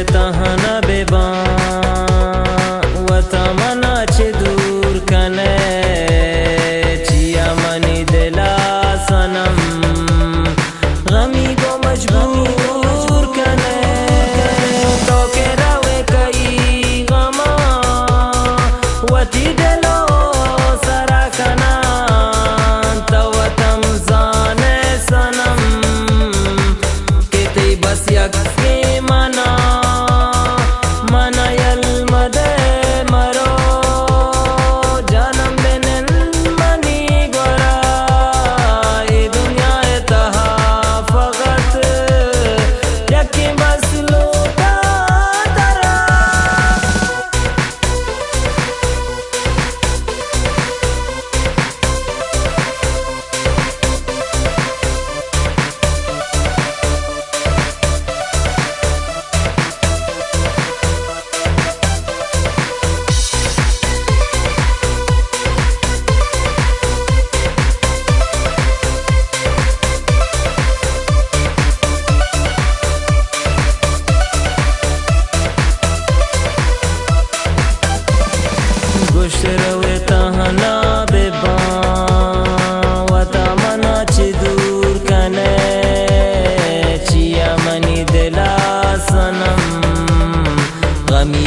تہنا بہ باں، وتا منا چہ دور کنئے، چیا منی دلا صنم، غمی گو مجبور کنئے۔ تو کہ روئے کئی غما، وتی دل و سرا کنان، تو وتم زانئے صنم، کہ تئی بس یکیں منا، منا یل مدئے مرو، جانم بنند منی گورا، اے دنیا ء تہا فقط یکیں بس لوٹاں ترا۔ گوشت روئے تہنا بہ باں، وتا منا چہ دور کنئے، چیا منی دلا صنم، غمی